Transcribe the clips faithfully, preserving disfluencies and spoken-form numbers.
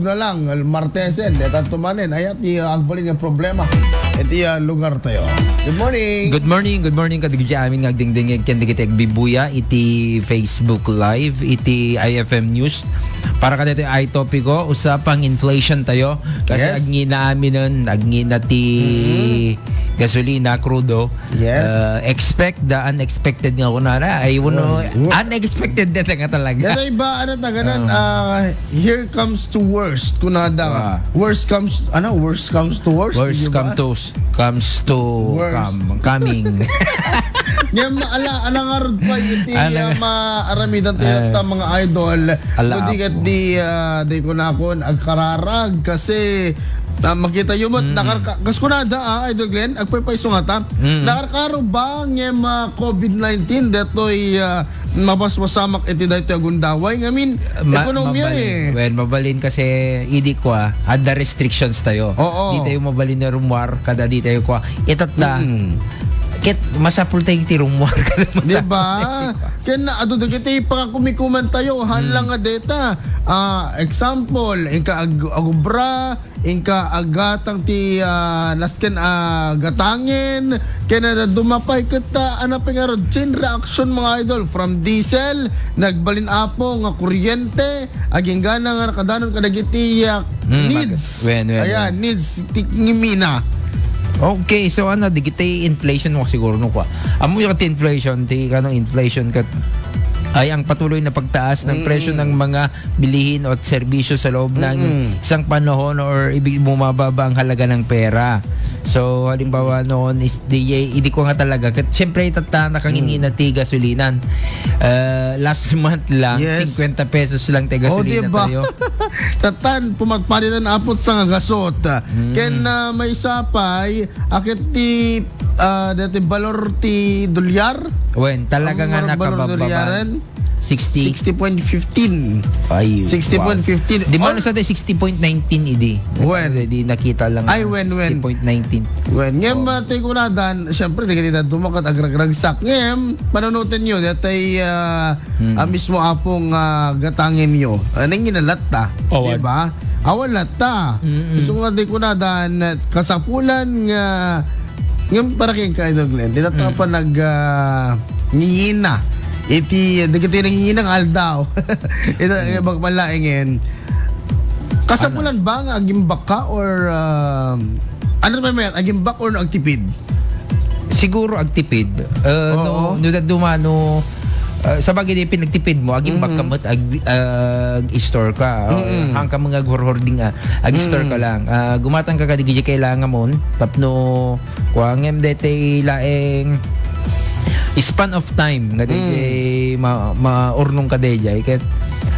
na lang, Martesen, deta tumanen, ayat ti agbalin nga problema. Iti ah, lugar tayo. Good morning. Good morning, good morning kadagiti amin nga agdingdingig ken dagiti agbibuya iti Facebook Live, iti I F M News. Para kadagiti ay topiko, usapang inflation tayo. Kasi Yes. agngina aminen, agngina ti Mm-hmm. gasolina, crudo. Yes. Uh, expect the unexpected nga kunana. Ay, uno, Wow. unexpected deta nga talaga. Deta iba, ano ta ganan, Oh. ah, here comes to worst, kunada. Ah. Worst comes, ano, worst comes to worst, Worst di ba? come to, comes to Worst. come, coming. Ngem, ala, ala nga rod pa, iti, Ala ah, nga. maaramidan tayo Ah. ta mga idol. Ala, Kundi ket apo. di, ah, di ko na ako agkararag kasi, ah, makita yung mat, Mm. nakarka-, kas kunada, ah, Idol Glenn, agpaypayso nga ta. Mm. Nakarkaro ba ngem, ah, covid nineteen, detoy, ah, mapaspasamak iti daytoy a gundaway ngamin Ma-, ekonomiya, mabalin. eh. Well, mabalin kasi idi kwa, adda restrictions tayo. Oo. Di tayo mabalin na rumwar, kada di tayo kwa. Itatna, Mm. ket masapul tayo ti rumwar, kada Di masapul ba? tayo ti kwa. Ken na, adu dagiti pakakumikuman tayo, han Mm. lang nga deta. Ah, example, inka ag-, agubra, inka agatang ti, ah, nasken a gatangen, ken adda dumapay ket, ah, ano pa nga rod, chain reaction, mga idol, from diesel, nagbalin apo nga kuryente, aginggana nga nakadanon kadagiti, ah, Mm, mag-, needs. wen, wen, Ayan, wen. needs ti ngimina. Okay, so ano, digiti inflation mo siguro no kwa. Amo yung ti inflation, ti kanang inflation kat ay ang patuloy na pagtaas ng Mm. presyo ng mga bilihin o serbisyo sa loob ng Mm-mm. isang panahon or ibig bumababa ang halaga ng pera. So, halimbawa Mm. noon is di, di ko nga talaga. Kat, siyempre, itata na kangin Mm. na ti gasolinan. Uh, last month lang, Yes. fifty pesos lang ti Oh, gasolina diba? tayo. Tatan, pumagpalitan apot sa nga gasot. Mm. Ken, ah, may sapay, akit ti, ah, dati balor ti dolyar? Wen, talaga Ang nga balor nakababa. dolyaren? Sixty. Sixty point fifteen. Ay, Sixty point fifteen. Di man Or sa tayo sixty point nineteen idi. Wen. Di nakita lang Ay, ang wen, wen. sixty point nineteen. Wen. Ngem, Oh. ah, tayo kunadan, siyempre, di ka dito dumakat, agragragsak. Ngem, panunutin nyo, datay, ah, Hmm. ah, mismo apong, ah, gatangen nyo. Ah, nang inalatta. Oh, Di ba? Awan latta. Mm-mm. Gusto nga di kunadan, kasapulan nga, ngem para kay ka, Idol Glenn, di tayo Mm. pa nag, ah, ngingina. Iti, dagiti nanginginang aldaw. Ito, Mm. eh, magmalaingen. Kasapulan Ano? ba nga agimbak ka or, um, ano ba yan? Agimbak or agtipid? Siguro agtipid. Uh, no, Oo. no, da-, dumano, uh, sa bagay di pinagtipid mo, agimbak ka Mhm. mo't ag-, ag-store ka. Or Mm-mm. hangka mga ghor-hoarding, ah, ag-store ka Mm. lang. Ah, gumatang ka kadigidi kailangan mo, tapno, kwa, ngem detay laeng span of time nga Mm. detay ma-, maurnong ka detay. Ket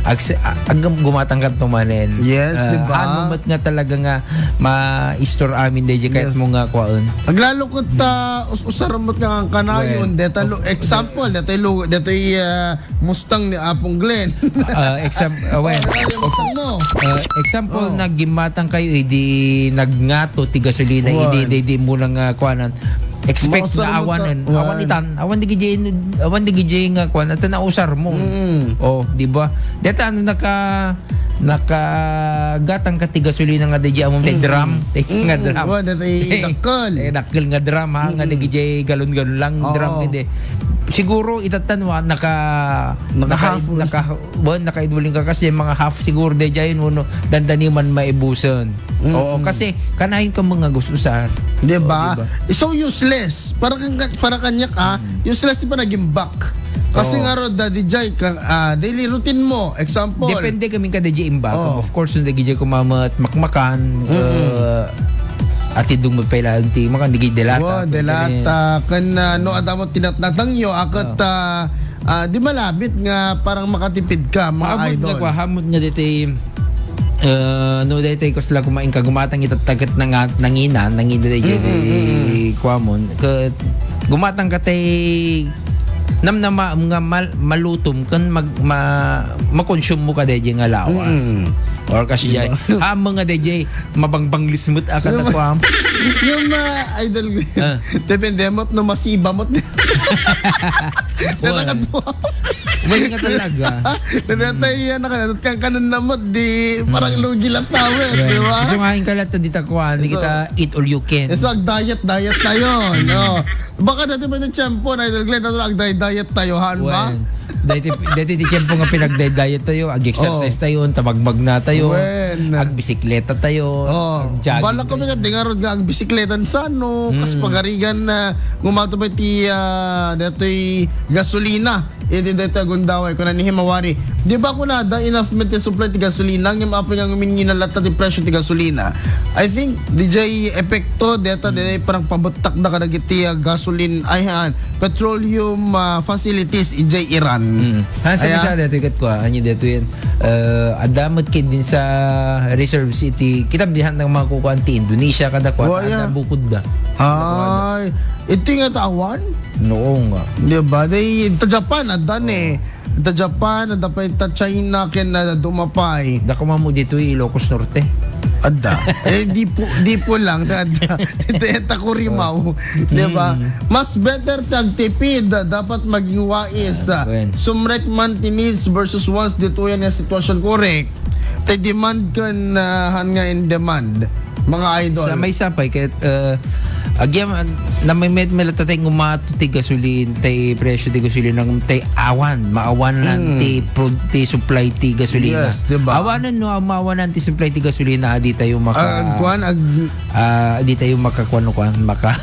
agse-, a-, agam-, gumatang ka tumanen. Yes, Ah, di ba? Hano met nga talaga nga ma-store amin detay kahit Yes. mo nga kwaen. Aglalo ket, ah, us-usar met nga kanayon, Well, deta lo-, of example, deta lo-, deta, ah, Mustang ni Apong Glenn. Ah, exam-, ah, well, Ay, Mustang mo. ah, example, Oh. naggimatang kayo, idi nagngato ti gasolina, Wan. idi, idi, idi mo lang, ah, kuanan. Expect Mausar nga mo ta-, awanen. wan. Awan itan, awan di gijay, awan di gijay nga kuan, at nausar mo. Mm. Oh, di ba? Deta ano naka, nakagatang ka ti gasolina nga di among tay Mm. drum, tay nga Mm. drum. Wan, tay dakkel. Eh, dakkel nga drum, ha, nga Mm. di gijay galon-galon lang Oo. drum, hindi. Siguro, itatan, wa, naka, Naka-half. naka, naka, Bon, nakaidulin ka kasi mga half siguro de jay, no, no, dandani man maibusan. Mm. Oo, kasi kanayon ka mga gusto sa Di ba? Oh, di ba? So useless. Para kan, para kanyak, ah, Mm. useless di pa naging back. Kasi Oo. nga ro, da, di jay, ka, ah, daily routine mo. Example. Depende kami ka D J Imbak. Oo. Of course, hindi jay kumamat, makmakan, Mm-mm. uh, ati dung magpailaan ti, makan, di delata. Wow, delata. Kan, ah, no, adamo tinatnatang yo, akat, Oo. ah, Ah, di malabit nga parang makatipid ka, mga Haamot idol. nga kwa, haamot nga ditoy, eh, no, ditoy kasla kumain ka, gumatang itattaget na nga, nangina, nangina ditoy, Mm, mm, mm. kwa mo, ket gumatang ka tay namnama nga mal-, malutom ken mag-, ma-, makonsumo ka ditoy nga lawas. Mm. Or kasi Diba? Jay, ah, mga ditoy, mabangbanglismut a kada Diba? kwa. Yung, ah, idol ko, depende mo no masiba mo. Well, nga talaga. Depende tayo yan, nakalanot kang kanan na mo, di parang lugi lang tayo, eh, di ba? Gusto nga yung kalat, di ta kuha, di kita eat all you can. So, ag-diet, diet tayo, no? Baka dati pa yung tiyempo na, idol Glenn, ag-diet tayo, han ba? Well, dati, dati ti tiyempo nga pinag-diet tayo, ag-exercise tayo, tabagmag na tayo, agbisikleta tayo, ag-jogging tayo. Bala ko nga, di nga ron nga agbisikleta, saan, no? Kas pagarigan na, gumato ba ti, ah, datoy gasolina? Iti dayta gundaway, kuna ni Himawari. Di ba kuna da enough met ti supply ti gasolina? Ngem apay nga nguminngina latta ti presyo ti gasolina? I think, D J Epekto, deta, di parang pabuttak da kadagiti, ah, gasoline, ay, han, petroleum, ah, facilities, idiay Iran. Mm. Han, sa aya? Bisa, dito ikat ko, ah, anya dito yan. Eh, adda met kay din sa reserves iti, kita dihan ng mga kukuan ti Indonesia, kada kuan, adda bukod da. Ay, iti nga tawan? Noo nga. Di ba? Day, ta Japan, adda ni. Ta Japan, adda pa ta China, ken na dumapay. Da kuma mo dito, Ilocos Norte. Adda. Eh, di po, di po lang, adda. Ito, ito, Kurimaw. Di ba? Mm. Mas better ti agtipid, dapat maging wais. Ah, kwen. Sumrek man ti needs versus wants, dito yan yung sitwasyon, correct. Ti demand kan, ah, han nga in demand. Mga idol. Sa may sapay, ket, eh, agyam, namay met, met, tay ngumato ti gasolin, tay presyo ti gasolina, tay awan, maawanan ti pro-, ti supply ti gasolina. Yes, di ba? Awanan, no, maawanan ti supply ti gasolina, di tayo maka-, ah, kuan, ag- ah, di tayo makakuan, no, kuan, maka-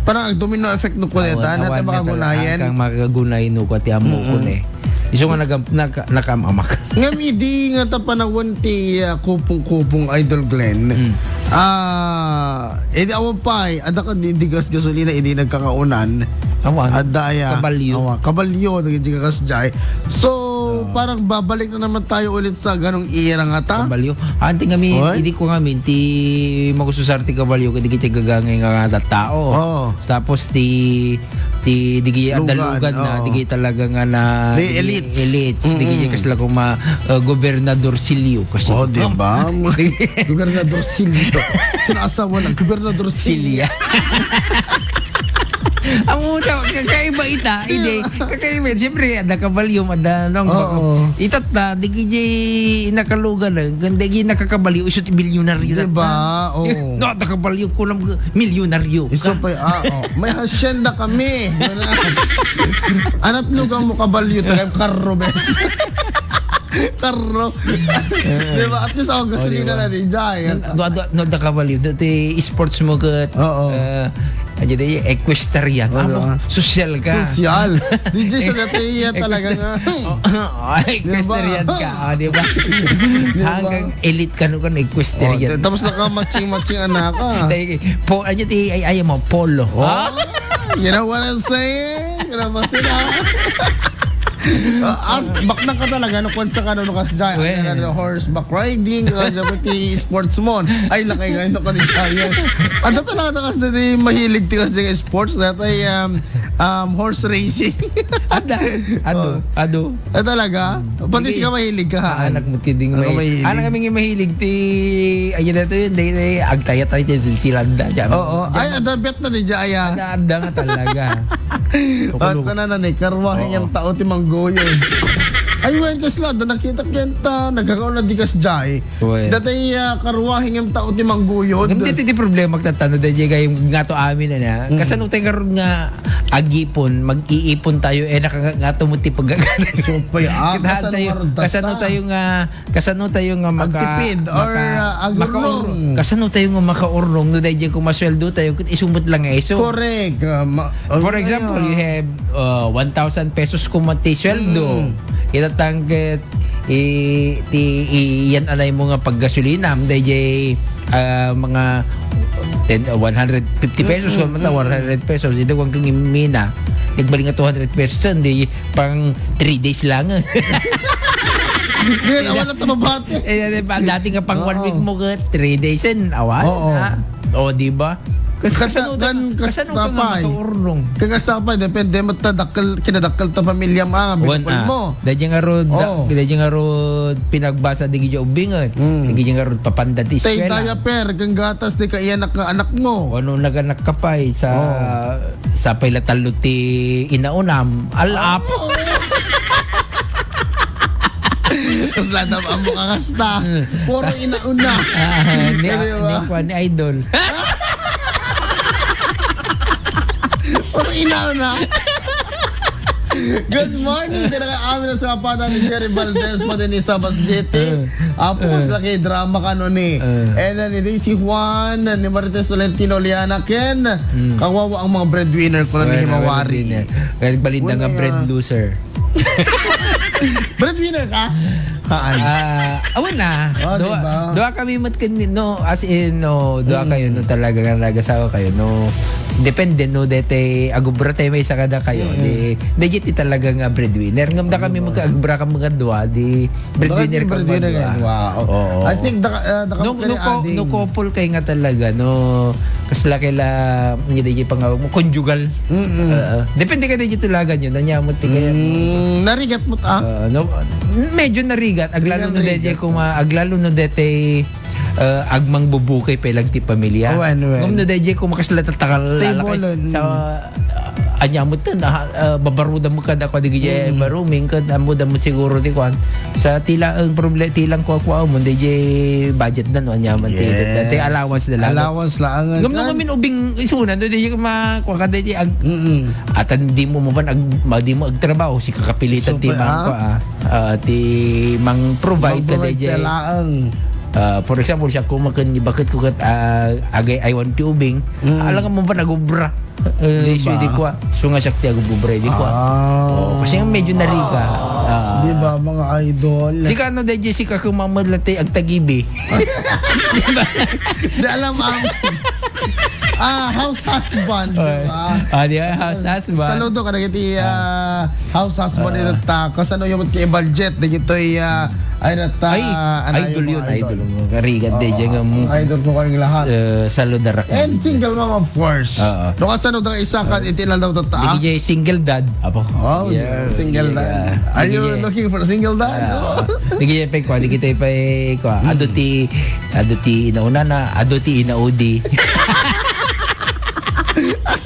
Parang ag domino effect, no, kuan, awan, awan, makagunayan. Kang makagunay, no, kuan, ti amo ko, eh. Isu nga nagam-, naka-, nakamamak. Ngem idi nga ta panawen ti, ah, kupong-kupong, Idol Glenn. Mm. Ah, idi awan pay, adda ka di, di gas gasolina, idi nagkakaunan. Awan. Adda aya. Kabalyo. Awan, kabalyo, naging kasjay. So, parang babalik na naman tayo ulit sa ganong era nga ta. Kabalyo. Anti kami, oy? Idi ko kami, ti magususar ti kabalyo, kadi kiti gagangay nga tao. Oo. Tapos ti ti digi adda lugad na, digi talaga nga na, the digi elites. Elites, digi kasla kuma, uh, Gobernador Silio, kasi, oh, di ba? Gobernador Silio. Sino asawa na Gobernador Silio? Silio. Amo ta, kakaiba ita, hindi. Kakaiba, siyempre, adda kabalyo, adda, nang, oo, itatta, digi jay nakalugan, eh, digi nakakabalyo, isu ti milyonaryo. Di ba? Oo. No, adda kabalyo, kunam, milyonaryo. Isu pa, ah, oh. May hacienda kami. Wala. Anat lugang mo kabalyo, tagay karro, bes. Karro. Di ba? At least ako, oh, gasolina na di jay. No, no, no, da kabalyo. Dati sports mo kat, oo, eh, aja di, equestrian. Ano? Sosyal ka. Sosyal. Di jay sa dati iya talaga nga. Equestrian. Oh, equestrian ka. Ah, di ba? Di ba? Hanggang elite ka no kan equestrian. Oh, tapos naka-matching-matching anak ka. Dahil, po, ano ti, ay, ay mo, polo. Oh, you know what I'm saying? Grabe sila. Ah, ah, baknang ka talaga, no, kung sa kano, no, kas jay, well, ano, horseback riding, kasi ti sports mo. Ay, lakay nga, no, kanina yan. Ano pala ka, kasi di mahilig ti kasi sports, that ay, um, um, horse racing. Ada, ado, oh, ado. Ah, talaga? Hmm. Pati sige, sika mahilig ka, ha? Anak mo, kidding. Ako may, mahilig. Anak kami nga mahilig ti, ayun na to yun, dahil, eh, agtaya tayo, ti, ti, tilanda, dyan. Oo. Dyan. Ay, adda bet na ni Jaya. Adda, adda nga talaga. At panana ni, karwahe nga tao ti mangguyod. Ay, wen, kasla, adda nakita kenta, nagkakaon na di kas Jay. Well. Datay, ah, karwahe nga tao ti mangguyod. Ngem ditoy ti problema, tatano, dayjay gayam ngato amin, ana. Mm. Kasano tayo nga ron nga agipon, mag-iipon tayo, eh, naka-, ngato mo ti pagkakana. So, pay, ah, kasano tayo, kasano tayo nga, kasano tayo nga maka-, agtipid or, maka-, ah, agurnong. Makaurong. Kasano tayo nga makaurong, no, dayjay kung masweldo tayo, ket isumot lang nga iso. Correct. Ah, ma-, for example, you have, uh, one thousand pesos koma ti sweldo. Mm. Kita tangket, i-, ti, i-, yan anay mo nga paggasolina, dayjay, ah, mga ten, ah, one hundred fifty pesos, mm, mm, one hundred pesos, ito kung kang imina, nagbalik nga two hundred pesos, hindi, pang three days lang. Ngayon, awan na tumabati. Eh, eh, pa-, dati nga pang one week mo ka, three days, and awan, oo, ha? O, di ba? Kas-, kasano ka, kasano ka nga makaurnong? Kasta pay, depende met ta dakkel, kinadakkel ta pamilyam, ah, binukol mo. Daydi ngarud, da-, daydi ngarud pinagbasa di gidya ubing, eh. Mm. Di gidya ngarud papanda ti eskwela. Tay diaper, ken gatas, di ka iyanak nga anak mo. Ano naganak ka pay sa, sa pay la tallo ti inaunam, al-ap. Kasla daw amo ka kasta. Puro inauna. Ah, ni, ni Idol. Puro inauna. Good morning, kaya ka amin sa mga ni Jerry Valdez, pati ni Sabas J T. Apo, sa kay drama ka no ni. And then, ni Daisy Juan, ni Marites Tolentino Liana, ken kawawa ang mga breadwinner ko na ni Himawari. Kaya balita nga bread loser. Breadwinner ka? Haan. Ah, awan na. Oh, dua, diba? Dua kami met ken, no, as in, no, dua kayo, no, talaga nga nagasawa kayo, no. Depende, no, dete, agubra tayo may sakada kayo. Di, di, di talaga nga breadwinner. Ngam da kami magkaagubra ka mga dua, di breadwinner ka mga dua. Wow. Oo. I think, da, uh, da, no, no, no couple kay nga talaga, no, kasla kay la, hindi, di pangawag mo, conjugal. Mm-mm. Oo. Depende ka daydi tulagan yun. Anya mo ti kaya. Mm, narigat mo ta? Oo, no, medyo narigat. Aglalo no daydi kuma-, aglalo no daydi, eh, agmangbubukay pa lang ti pamilya. Awan, awan. Ngem no daydi kuma kasla tatakal lalaki. Stable, mm. Sa, ah, anya mo to, na, ah, babarudan mo kada kwa di gaya baruming, kad amo da mo siguro di kwan. Sa tila ang proble-, tilang kwa-kwa mo, daydi budget na, no? Anya man ti, ti allowance na lang. Allowance lang. Ngem no, ngamin ubing isuna, no, di ma-, kwa ka, di ag-, atan di mo mapan ag-, ma-, di mo agtrabaho, si kakapilitan ti mang, kwa, ah, ti mang-provide ka, di. Ah, for example, siya kumakan ni bakit ko kat, ah, agay, I want ti ubing. Alang mo ba nagubra? Eh, di kwa. So nga siya ti agubra, di kwa. Oh, kasi nga medyo nariga. Ah. Di ba, mga idol? Sika, ano, di, Jessica, kumamad lang ti agtagibi. Di alam ang, ah, house husband, di ba? Ah, di ba? House husband. Saludo ka na kiti, ah, house husband ita. Kasano yung kay budget, di gitoy, ah, ay, nata, ay, idol yun, idol. Karigan, di, dyan nga mo. Idol ko kayong lahat. Eh, saludarak. And single mom, of course. Oo. No, kasano daw isa ka, iti lang daw tata? Di kaya single dad. Apo. Oh, yeah, single dad. Are you looking for a single dad? Di kaya pa kwa, di kita pa kwa. Ado ti, ado ti inauna na, ado ti inaudi.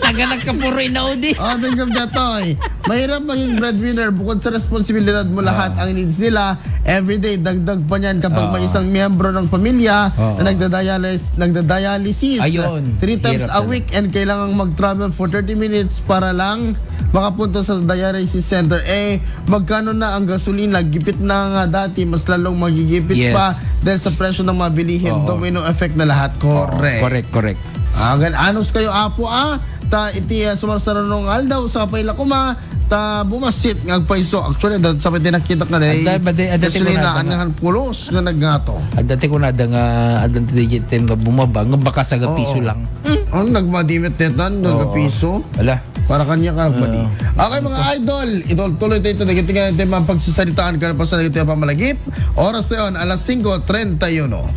Taga nagkapuro inaudi. Oh, think of that, oy. Mahirap maging breadwinner bukod sa responsibilidad mo lahat ang needs nila. Everyday, dagdag pa niyan kapag may isang miyembro ng pamilya na nagdadialis-, nagdadialysis, ah, three times a week and kailangang mag-travel for thirty minutes para lang makapunta sa dialysis center. Eh, magkano na ang gasolina? Gipit na nga dati, mas lalong magigipit pa dahil sa presyo ng mga bilihin. Domino effect na lahat. Correct. Correct, correct. Ah, gan-, anos kayo, apo, ah? Ta iti, ah, sumarsarunong aldaw, sa pay la kuma, ta bumasit nga agpayso. Actually, da-, sa pay ti nakita nga, adda, bade, adda ti gasolina, kunada nga, anahan pulos nga nagngato. Adda ti kunada nga, adda ti digitem nga bumaba, nga baka sa piso lang. Hmm? Ang nagmadimit netan, nagpiso. Ala. Para kanya ka nagmadi. Okay, mga idol, ituloy tayo ito. Dagiti nga, iti mga pagsasalitaan ka na pa sa ito yung pamalagip. Oras na yun, alas singko treinta y uno.